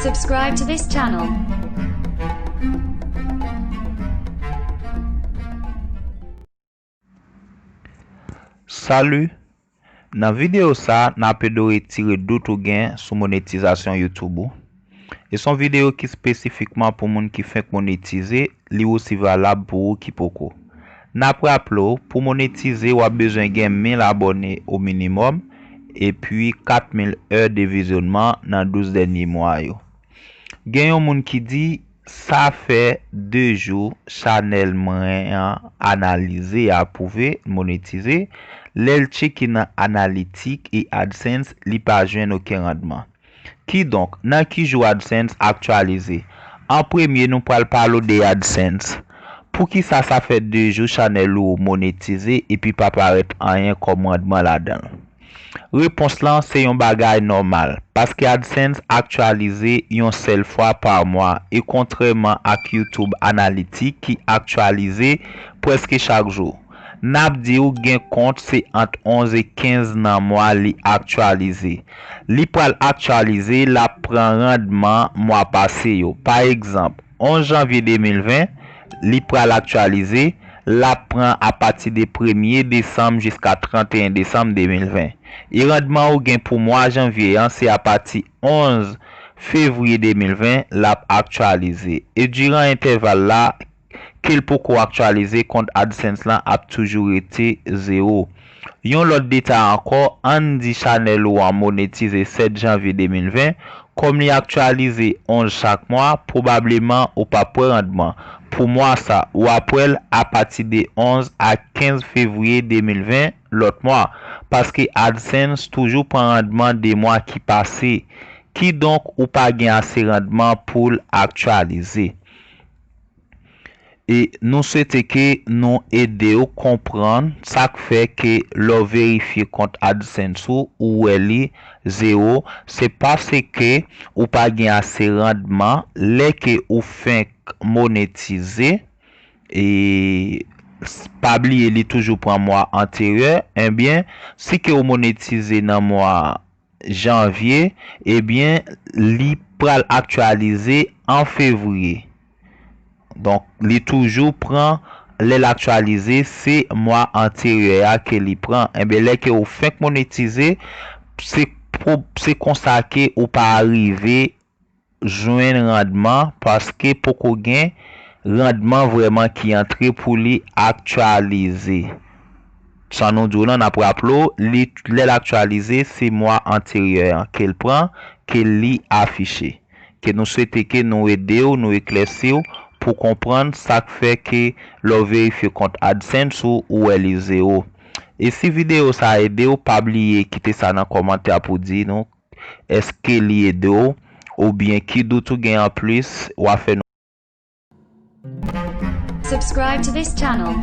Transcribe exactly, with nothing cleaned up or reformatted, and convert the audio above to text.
Subscribe to this channel. Salut! Nan videyo sa, n ap ede w retire dout ou gen sou monetizasyon YouTube ou. E se yon videyo ki espesifikman pou moun ki fenk monetize, li osi valab pou ou ki poko. N ap raple w, pou monetize, w ap bezwen gen mil abòne o minimòm, epi kat mil è de vizyonman nan douz dènye mwa yo. Gen yon moun ki di, sa fè de jou chanèl mwen an analize e apwouve, monetize. Lè l tcheke nan analitik e AdSense, li pa jwenn okenn randman. Kidonk, nan ki jou AdSense aktyalize? An premye, nou pral pale w de AdSense. Poukisa sa fè de jou chanèl ou monetize epi pa parèt anyen kòm randman ladan l? Repons lan se yon bagay nòmal, paske AdSense aktyalize yon sèl fwa pa mwa e kontrèman ak YouTube Analytics ki aktyalize prèske chak jou. N ap di w gen kont se ant onz e kenz nan mwa li aktyalize. Li pral aktyalize, l ap pran randman mwa pase yo. Pa egzanp, onz janvye de mil ven, li pral aktyalize, l ap pran apati de premye desanm jiska trannteyen desanm de mil ven. E randman ou gen pou mwa janvye an se apati onz fevriye de mil ven l ap aktyalize. E diran entèval la, ke l poko aktyalize, kont AdSense lan ap toujou rete zewo. Yon lòt detay ankò, ann di chanèl ou an monetize sèt janvye de mil ven, kòm li aktyalize onz chak mwa, pwobableman ou p ap wè randman pou mwa sa, w ap wè l apati de onz a kenz fevriye de mil ven lòt mwa, paske AdSense toujou pran randman de mwa ki pase. Kidonk, ou pa gen ase randman pou l aktyalize. E nou swete ke nou ede w konprann sa k fè ke lè w verifye kont AdSense ou, ou wè li zewo, se paske ou pa gen ase randman lè ke ou fenk monetize. E s- pa bliye li toujou pran mwa anteryè. Ebyen, si ke ou monetize nan mwa janvye, ebyen, li pral aktyalize an fevriye. Donk, li toujou pran, lè l aktyalize, se mwa anteryè a ke li pran. Ebyen, lè ke ou fenk monetize, se, se konsa ke ou pa rive jwenn randman, paske poko gen randman vrèman ki antre pou li aktyalize. Jan nou di w lan, n ap raple w, li, lè l aktyalize, se mwa anteryè an ke l pran, ke li afiche. Ke nou swete ke nou ede w, nou eklèsi w pou konprann sa k fè ke lè w verifye kont AdSense ou, ou wè li zewo. E si videyo sa ede w, pa bliye kite sa nan kòmantè pou di nou èske li ede w, oubyen ki dout ou gen anplis, w a fè nou. Subscribe to this channel.